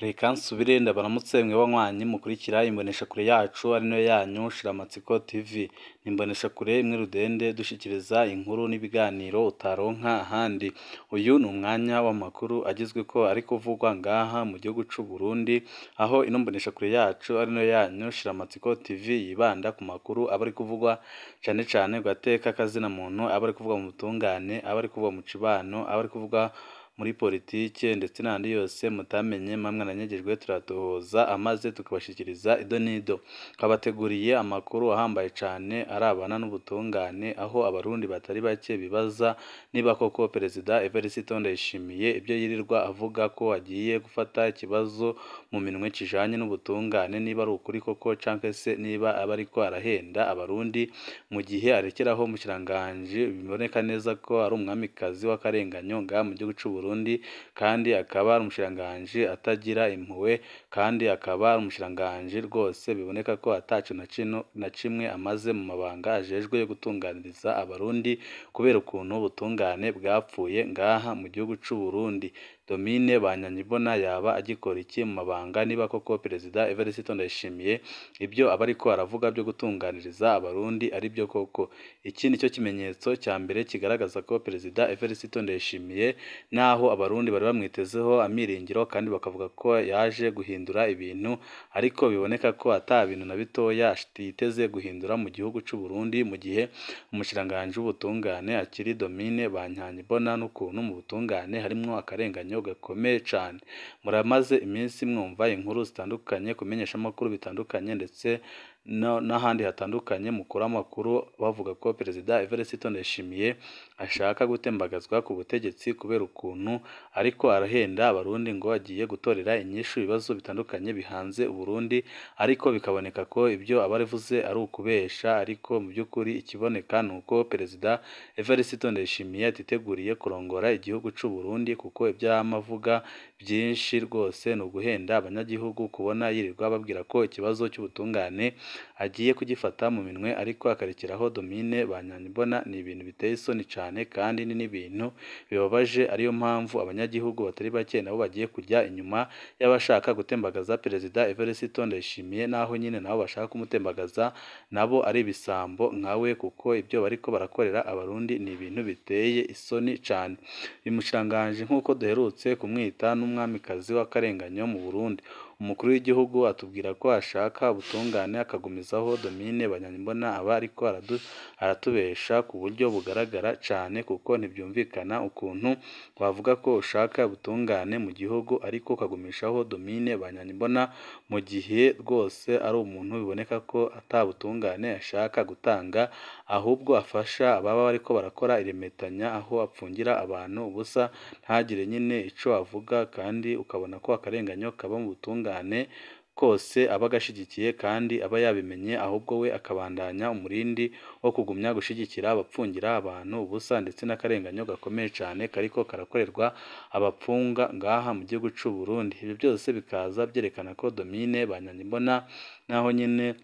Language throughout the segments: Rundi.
Reka nsubire ndabaramutse mwe banywanyi mukurikira imboneshakure yacu ari nayo yanyu Shiramatsiko TV. Ni imboneshakure imwe rudende dushikiriza inkuru n'ibiganiro utaronka ahandi. Uyu ni umwanya w'amakuru agezweko ari kuvugwa ngaha mu gihugu c'u Burundi, aho ino mboneshakure yacu ari nayo yanyu Shiramatsiko TV yibanda ku makuru aba ari kuvugwa cane cane ku gateka kazina muntu, aba ari kuvugwa mu butungane, aba ari kuvugwa mu cibano, aba ari kuvugwa muri politike ndetse n'ahandi yose mutamenye mamwe nanyegejwe turatohoza amaze tukabashikiriza ido n'ido. Twabateguriye amakuru ahambaye cane arabana n'ubutungane, aho abarundi batari bake bibaza niba koko Perezida Evariste Ndayishimiye ibyo yirirwa avuga ko agiye gufata ikibazo mu minwe kijanye n'ubutungane niba ari ukuri koko canke se niba aba ariko arahenda abarundi mu gihe arekeraho umushikiranganji biboneka neza ko ari umwamikazi w'akarenganyo ngaha mu gihugu c'u Burundi, kandi akaba ari umushikiranganji atagira impuhwe, kandi akaba ari umushikiranganji rwose biboneka ko ataco na kimwe amaze mu mabanga ajejwe yo gutunganiriza abarundi kubera ukuntu ubutungane bwapfuye ngaha mu gihugu c'u Burundi. Domine Banyankimbona yaba agikora iki mu mabanga niba koko Perezida Evariste Ndayishimiye ibyo aba ariko aravuga byo gutunganiriza abarundi ari byo koko? Iki nicyo kimenyetso cya mbere kigaragaza ko Perezida Evariste Ndayishimiye naho abarundi bari bamwitezeho amiringiro kandi bakavuga ko yaje guhindura ibintu, ariko biboneka ko ata bintu na bitoya yiteze guhindura mu gihugu c'u Burundi mu gihe umushikiranganji w'ubutungane akiri Domine Banyankimbona n'ukuntu mu butungane harimwo akarenganyo gakomeye cane. Muramaze iminsi mwumva inkuru zitandukanye ku bimenyeshamakuru bitandukanye ndetse n'ahandi hatandukanye mukura amakuru bavuga ko Perezida Evariste Ndayishimiye ashaka gutembagazwa ku butegetsi kubera ukuntu ariko arahenda abarundi ngo agiye gutorera inyishu ibibazo bitandukanye bihanze Uburundi, ariko bikaboneka ko ibyo aba arivuze ari ukubesha, ariko mu by'ukuri ikiboneka ni uko Perezida Evariste Ndayishimiye atiteguriye kurongora igihugu c'u Burundi, kuko ibyo yama avuga byinshi rwose ni uguhenda abanyagihugu, kubona yirirwa ababwira ko ikibazo cy'ubutungane agiye kugifata mu minwe ariko akarekeraho Domine Banyankimbona. Ni ibintu biteye isoni cane kandi ni n'ibintu bibabaje, ariyo mpamvu abanyagihugu batari bake nabo bagiye kujya inyuma y'abashaka gutembagaza Perezida Evariste Ndayishimiye, naho nyine nabo bashaka kumutembagaza nabo ari ibisambo nkawe, kuko ibyo bariko barakorera abarundi ni ibintu biteye isoni cane. Uyu mushikiranganji nk'uko duherutse kumwita n'umwamikazi w'akarenganyo mu Burundi, umukuru w'igihugu atubwira ko ashaka ubutungane akagumizaho Domine Banyankimbona aba ariko aratubesha ku buryo bugaragara cane, kuko ntibyumvikana ukuntu wavuga ko ushaka ubutungane mu gihugu ariko ukagumishaho Domine Banyankimbona mu gihe rwose ari umuntu biboneka ko ata butungane ashaka gutanga, ahubwo afasha ababa bariko barakora iremetanya aho apfungira abantu ubusa ntagire nyine ico avuga, kandi ukabona ko akarenganyo kaba mu butungane kose aba agashigikiye kandi aba yabimenye, ahubwo we akabandanya umurindi wo kugumya gushigikira abapfungira abantu ubusa ndetse n'akarenganyo gakomeye cane kariko karakorerwa abapfunga ngaha mu gihugu c'u Burundi. Ibyo byose bikaza byerekana ko Domine Banyankimbona naho nyine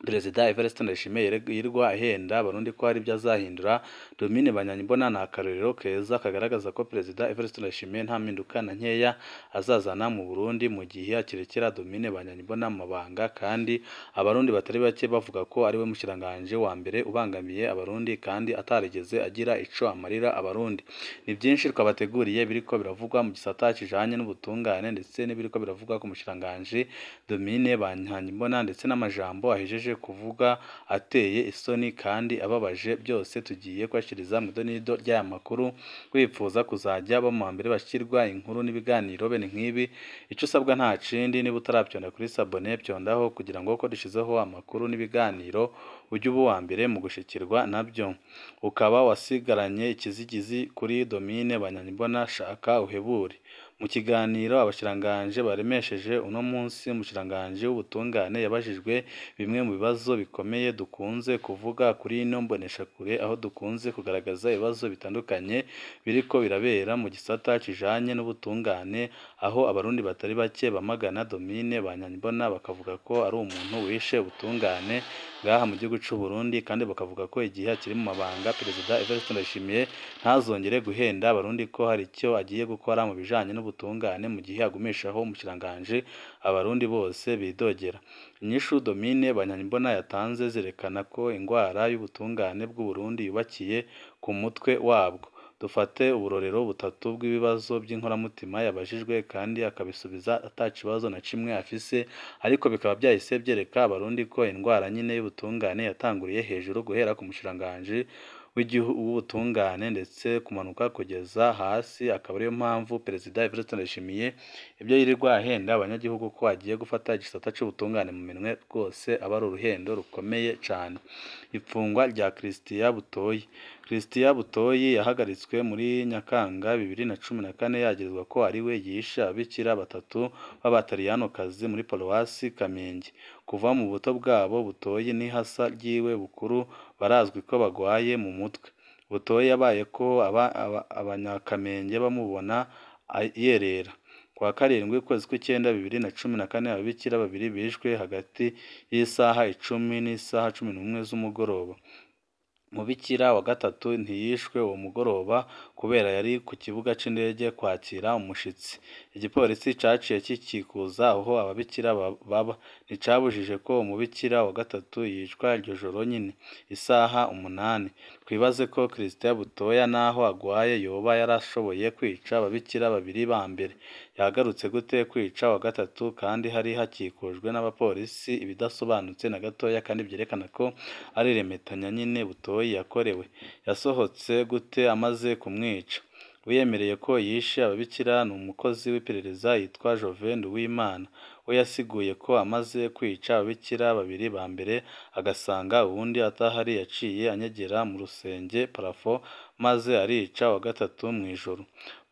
Perezida Evariste Ndayishimiye yirirwa ahenda abarundi ko hari ibyo azahindura, Domine Banyankimbona ni akarorero keza kagaragaza ko Perezida Evariste Ndayishimiye nta mpinduka na nkeya azazana mu Burundi mu gihe akirekera Domine Banyankimbona mu mabanga, kandi abarundi batari bake bavuga ko ariwe mushikiranganji wa mbere ubangamiye abarundi kandi atarigeze agira ico amarira abarundi. Ni byinshi twabateguriye biriko biravugwa mu gisata kijanye n'ubutungane ndetse n'ibiriko biravugwa ku mushikiranganji Domine Banyankimbona ndetse n'amajambo ahejeje kuvuga ateye isoni kandi ababaje, byose tugiye kubashikiriza mu idonido ry'aya makuru. Wipfuza kuzajya ba mu mbere bashikirwa inkuru n'ibiganiro bene nk'ibi, ico usabwa nta kindi, niba utaravyonda kuri sabone vyondaho kugira ngo ko dushizeho amakuru n'ibiganiro ujye uba uwa mbere mu gushikirwa nabyo. Ukaba wasigaranye ikizigizi kuri Domine Banyankimbona, shaka uhebure. Mu kiganiro abashikiranganji baremesheje uno munsi, umushikiranganji w'ubutungane yabajijwe bimwe mu bibazo bikomeye dukunze kuvuga kuri ino mboneshakure, aho dukunze kugaragaza ibibazo bitandukanye biriko birabera mu gisata kijanye n'ubutungane, aho abarundi batari bake bamagana Domine Banyankimbona bakavuga ko ari umuntu wishe ubutungane ngaha mu gihugu c'u Burundi, kandi bakavuga ko igihe akiri mu mabanga Perezida Evariste Ndayishimiye ntazongere guhenda abarundi ko hari icyo agiye gukora mu bijanye n'ubutungane mu gihe agumishaho umushikiranganji abarundi bose bidogera. Inyishu Domine Banyankimbona yatanze zerekana ko ingwara y'ubutungane bw'u Burundi yubakiye ku mutwe wabwo. Dufate uburorero butatu bw'ibibazo by'inkoramutima yabajijwe kandi akabisubiza ata kibazo na kimwe afise, ariko bikaba byahise byereka abarundi ko indwara nyine y'ubutungane yatanguriye hejuru guhera ku mushikiranganji w'ubutungane ndetse kumanuka kugeza hasi, akaba ariyo mpamvu Perezida Evariste Ndayishimiye ibyo yirirwa ahenda abanyagihugu ko agiye gufata igisata c'ubutungane mu minwe rwose aba ari uruhendo rukomeye cane. Ifungwa rya Christian Butoyi. Christian Butoyi yahagaritswe muri Nyakanga 2014 yagirizwa ko ariwe yishe ababikira batatu b'abataliyanokazi muri Paruwasi Kamenge. Kuva mu buto bwabo Butoyi n'ihasa ryiwe Bukuru barazwi ko bagwaye mu mutwe. Butoyi yabaye ko abanyakamenge bamubona yerera. Kuwa karindwi ukwezi kw'icyenda 2014 ababikira babiri bishwe hagati y'isaha 10 n'isaha 11 z'umugoroba. Umubikira wa gatatu ntiyishwe uwo mugoroba kubera yari ku kibuga c'indege kwakira umushitsi. Igipolisi caciye kikikuza aho ababikira baba, nticabujije ko umubikira wa gatatu yicwa iryo joro nyine isaha 8. Twibaze ko Christian Butoya naho agwaye yoba yarashoboye kwica ababikira babiri ba mbere. Yagarutse gute kwica wa gatatu kandi hari hakikujwe n'abapolisi? Ibidasobanutse na gatoya kandi vyerekana ko ari iremetanya nyine Butoyi yakorewe. Yasohotse gute amaze kumwica? Uwiyemereye ko yishe ababikira ni umukozi w'iperereza yitwa Jovin Nduwimana. We yasiguye ko amaze kwica ababikira babiri ba mbere agasanga uwundi atahari yaciye anyegera mu rusenge parafo maze arica uwa gatatu mw'ijoro.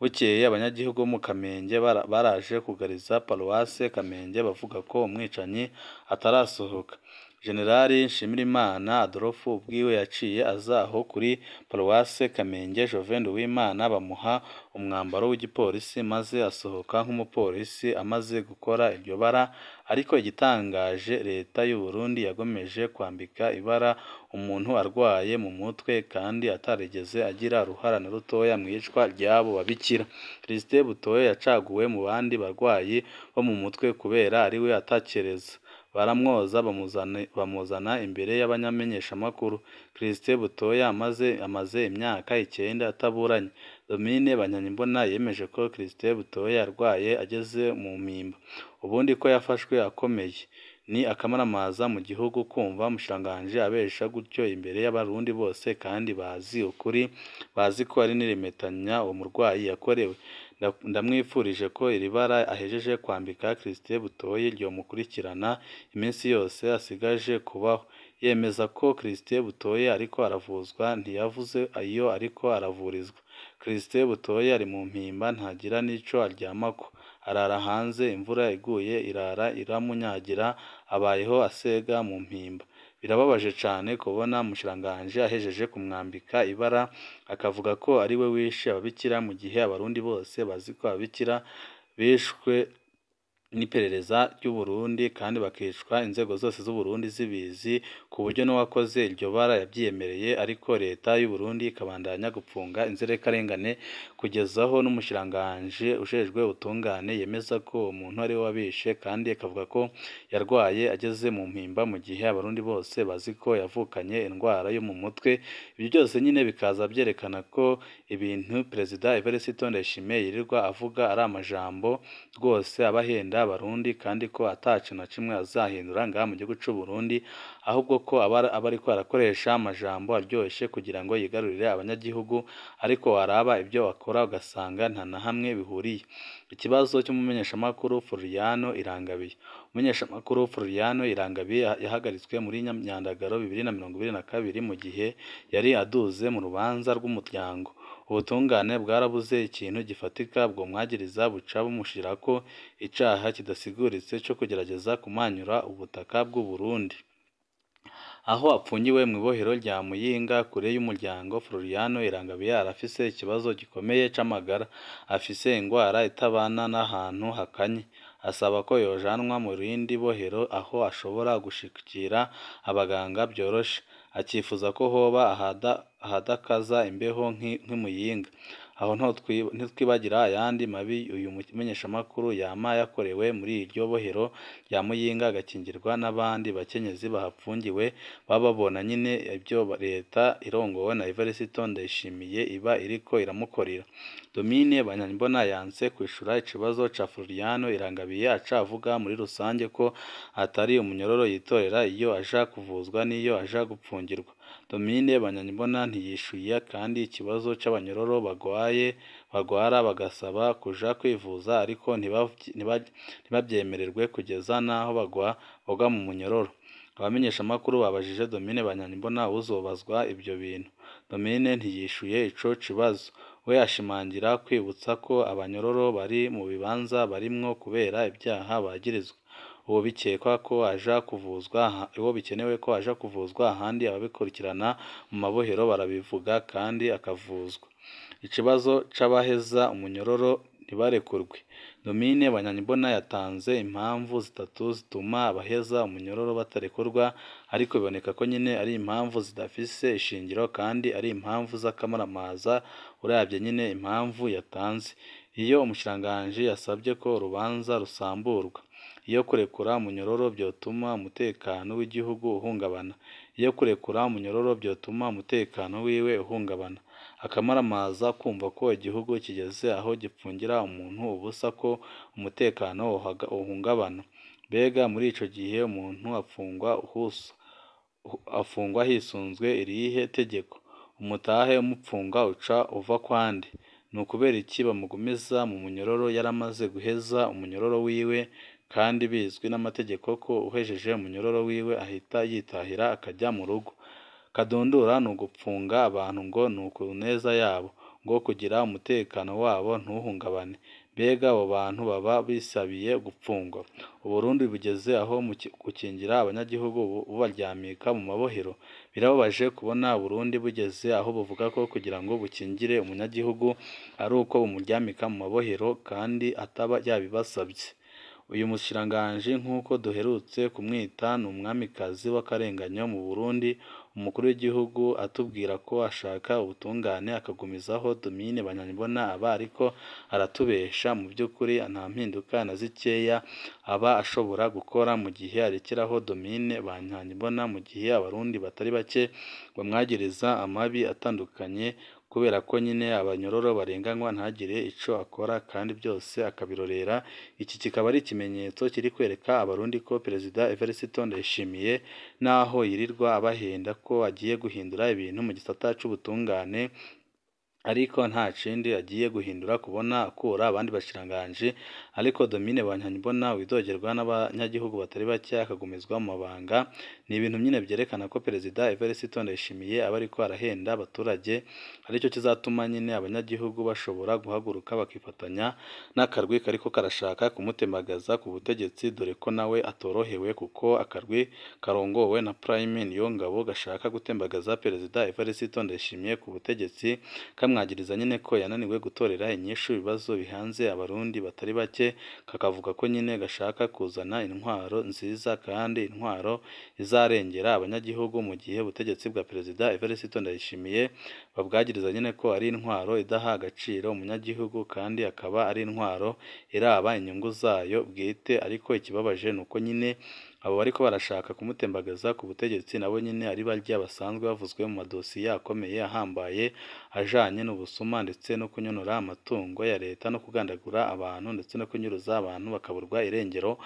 Bukeye abanyagihugu bo mu Kamenge baraje kugariza Paruwase Kamenge bavuga ko umwicanyi atarasohoka. Jenerali Nshimirimana Adolphe ubwiwe yaciye aza aho kuri Paruwase Kamenge, Jovin Nduwimana bamuha umwambaro w'igipolisi maze asohoka nk'umupolisi amaze gukora iryo bara, ariko igitangaje leta y'u Burundi yagomeje kwambika ibara umuntu arwaye mu mutwe kandi atarigeze agira uruhara na rutoya mw'iyicwa ry'abo babikira. Christian Butoyi yacaguwe mu bandi barwayi bo mu mutwe kubera ariwe atakereza. Baramwoza bamuzana imbere y'abamenyeshamakuru. Christian Butoyi amaze imyaka 9 ataburanye. Domine Banyankimbona yemeje ko Christian Butoyi yarwaye ageze mu mpimba, ubundi ko yafashwe akomeye. Ni akamaramaza mu gihugu kumva umushikiranganji abesha gutyo imbere y'abarundi bose kandi bazi ukuri, bazi ko ari n'iremetanya uwo murwayi yakorewe. Ndamwifurije ko iri bara ahejeje kwambika Christian Butoyi ryomukurikirana iminsi yose asigaje kubaho. Yemeza ko Christian Butoyi ariko aravuzwa, ntiyavuze iyo ariko aravurizwa. Christian Butoyi ari mu mpimba ntagira n'ico aryamako, arara hanze imvura iguye irara iramunyagira, abayeho asega mu mpimba. Birababaje cane kubona umushikiranganji ahejeje kumwambika ibara akavuga ko ariwe wishe ababikira mu gihe abarundi bose bazi ko ababikira bishwe n'iperereza ry'u Burundi kandi bakicwa inzego zose z'u Burundi zibizi, ku buryo n'uwakoze iryo bara yabyiyemereye, ariko leta y'u Burundi ikabandanya gupfunga inzirakarengane kugeza aho n'umushikiranganji ujejwe ubutungane yemeza ko uwo muntu ariwe wabishe kandi akavuga ko yarwaye ageze mu mpimba mu gihe abarundi bose bazi ko yavukanye indwara yo mu mutwe. Ibyo byose nyine bikaza byerekana ko ibintu Perezida Evariste Ndayishimiye yirirwa avuga ari amajambo rwose abahenda abarundi kandi ko ataco na kimwe azahindura ngaha mu gihugu c'u Burundi, ahubwo ko aba ariko arakoresha amajambo aryoshe kugira ngo yigarurire abanyagihugu, ariko waraba ibyo akora ugasanga nta na hamwe bihuriye. Ikibazo cy'umumenyeshamakuru Floriano Irangabiye. Umumenyeshamakuru Floriano Irangabiye yahagaritswe muri Nyandagaro 2022 mu gihe yari aduze mu rubanza rw'umuryango. Ubutungane bwarabuze ikintu gifatika bwomwagiriza buca bumushirako icaha kidasiguritse co kugerageza kumanyura ubutaka bw'u Burundi. Aho apfungiwe mw'ibohero rya Muyinga kure y'umuryango, Floriano Irangabiye arafise ikibazo gikomeye c'amagara. Afise ingwara itabana n'ahantu hakanye. Asaba ko yojanwa mu rindi bohero aho ashobora gushikira abaganga byoroshe. Akifuza ko hoba ahadakaza imbeho nk'i Muyinga. Aho ntitwibagira ayandi mabi uyu mumenyeshamakuru yama yakorewe muri iryo bohero rya Muyinga, agakingirwa n'abandi bakenyezi bahapfungiwe baba babona nyine ibyo leta irongowe na Evariste Ndayishimiye iba iriko iramukorera. Domine Banyankimbona yanse kwishura ikibazo ca Floriano Irangabiye, aca avuga muri rusange ko atari umunyororo yitorera iyo aja kuvuzwa n'iyo aja gupfungirwa. Domine Banyankimbona ntiyishuye kandi ikibazo c'abanyororo bagwaye bagwara bagasaba kuja kwivuza ariko ntibavyemererwe kugeza n'aho bagwa mu munyororo. Abamenyeshamakuru babajije Domine Banyankimbona uwuzobazwa ivyo bintu. Domine ntiyishuye ico kibazo. We ashimangira kwibutsa ko abanyororo bari mu bibanza barimwo kubera ivyaha bagirizwa. Uwo bikekwa ko aja kuvuzwa, uwo bikenewe ko aja kuvuzwa ahandi ababikurikirana mu mabohero barabivuga kandi akavuzwa. Ikibazo c'abaheza umunyororo ntibarekurwe. Domine Banyankimbona yatanze impamvu zitatu zituma abaheza umunyororo batarekurwa, ariko biboneka ko nyine ari impamvu zidafise ishingiro kandi ari impamvu z'akamaramaza uravye nyine impamvu yatanze. Iyo umushikiranganji yasabye ko urubanza rusamburwa, iyo kurekura umunyororo vyotuma umutekano w'igihugu uhungabana, iyo kurekura umunyororo vyotuma umutekano wiwe uhungabana. Akamaramaza kumva ko igihugu kigeze aho gipfungira umuntu ubusa ko umutekano uhungabana. Mbega muri ico gihe umuntu afungwa hisunzwe irihe tegeko? Umutahe umupfunga uca uva kwande? Ni ukubera iki bamugumiza mu munyororo yaramaze guheza umunyororo wiwe kandi bizwi n'amategeko ko uhejeje umunyororo wiwe ahita yitahira akajya mu rugo? Kadundura ni ugupfunga abantu ngo ni ku neza yabo, ngo kugira umutekano wabo ntuhungabane. Mbega abo bantu baba bisabiye gupfungwa? Uburundi bugeze aho gukingira abanyagihugu bubaryamika mu mabohero. Birababaje kubona Uburundi bugeze aho buvuga ko kugira ngo bukingire umunyagihugu ari uko bumuryamika mu mabohero kandi ataba yabibasabye. Uyu mushikiranganji nk'uko duherutse kumwita ni umwamikazi w'akarenganyo mu Burundi. Umukuru w'igihugu atubwira ko ashaka ubutungane akagumizaho Domine Banyankimbona aba ariko aratubesha. Mu by'ukuri nta mpinduka na zikeya aba ashobora gukora mu gihe arekeraho Domine Banyankimbona, mu gihe abarundi batari bake bamwagiriza amabi atandukanye kubera ko nyine abanyororo barenganywa ntagire ico akora kandi byose akabirorera. Iki kikaba ari ikimenyetso kiri kwereka abarundi ko Perezida Evariste Ndayishimiye naho yirirwa abahenda ko agiye guhindura ibintu mu gisata c'ubutungane, ariko nta kindi agiye guhindura kubona akura abandi bashikiranganji. Ariko Domine Banyankimbona widogerwa n'abanyagihugu batari bake akagumizwa mu mabanga, ni ibintu nyine vyerekana ko Perezida Evariste Ndayishimiye aba ariko arahenda abaturage, aricyo kizatuma nyine abanyagihugu bashobora guhaguruka bakifatanya n'akarwi kariko karashaka kumutemagaza ku butegetsi, dore ko nawe atorohewe kuko akarwi karongowe na Prime Niyongabo gashaka gutembagaza Perezida Evariste Ndayishimiye ku butegetsi, kamwagiriza nyine ko yananiwe gutorera inyishu ibibazo bihanze abarundi batari bake, kakavuga ko nyine gashaka kuzana intwaro nziza kandi intwaro izarengera abanyagihugu, mu gihe ubutegetsi bwa Perezida Evariste Ndayishimiye babwagiriza nyine ko ari intwaro idaha agaciro umunyagihugu kandi akaba ari intwaro iraba inyungu zayo bwite. Ariko ikibabaje ni uko nyine abo bariko barashaka kumutembagaza ku butegetsi nabo nyine ari barya basanzwe bavuzwe mu madosiye akomeye ahambaye ajanye n'ubusuma ndetse no kunyonora amatungo ya leta no kugandagura abantu ndetse no kunyuruza abantu bakaburwa irengero.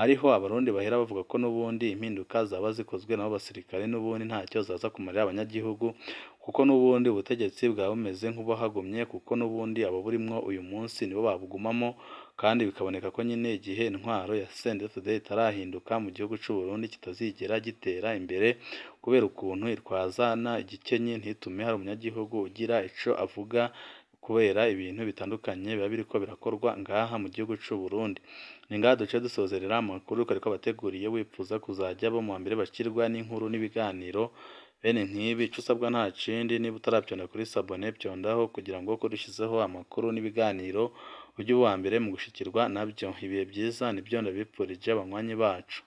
Ariho abarundi bahera bavuga ko n'ubundi impinduka zaba zikozwe nabo basirikare n'ubundi ntacyo zaza kumarira abanyagihugu, kuko n'ubundi ubutegetsi bwaba bumeze nk'ubuhagumye, kuko n'ubundi abo burimwo uyu munsi nibo babugumamo, kandi bikaboneka ko nyine igihe intwaro ya CNDD-FDD itarahinduka mu gihugu c'u Burundi kitazigera gitera imbere, kubera ukuntu itwazana igikenye ntitume hari umunyagihugu ugira ico avuga kubera ibintu bitandukanye biba biriko birakorwa ngaha mu gihugu c'u Burundi. Ni ngaha duce dusozerera amakuru kariko abateguriye. Wipfuza kuzajya bo mu wa mbere bashikirwa n'inkuru n'ibiganiro bene nk'ibi, ico usabwa nta kindi, niba utaravyonda kuri sabone vyondaho kugira ngo uko dushizeho amakuru n'ibiganiro Ujye uba uwa mbere mu gushikirwa nabyo. Ibihe byiza nibyo ndabipfurije abanywanyi bacu.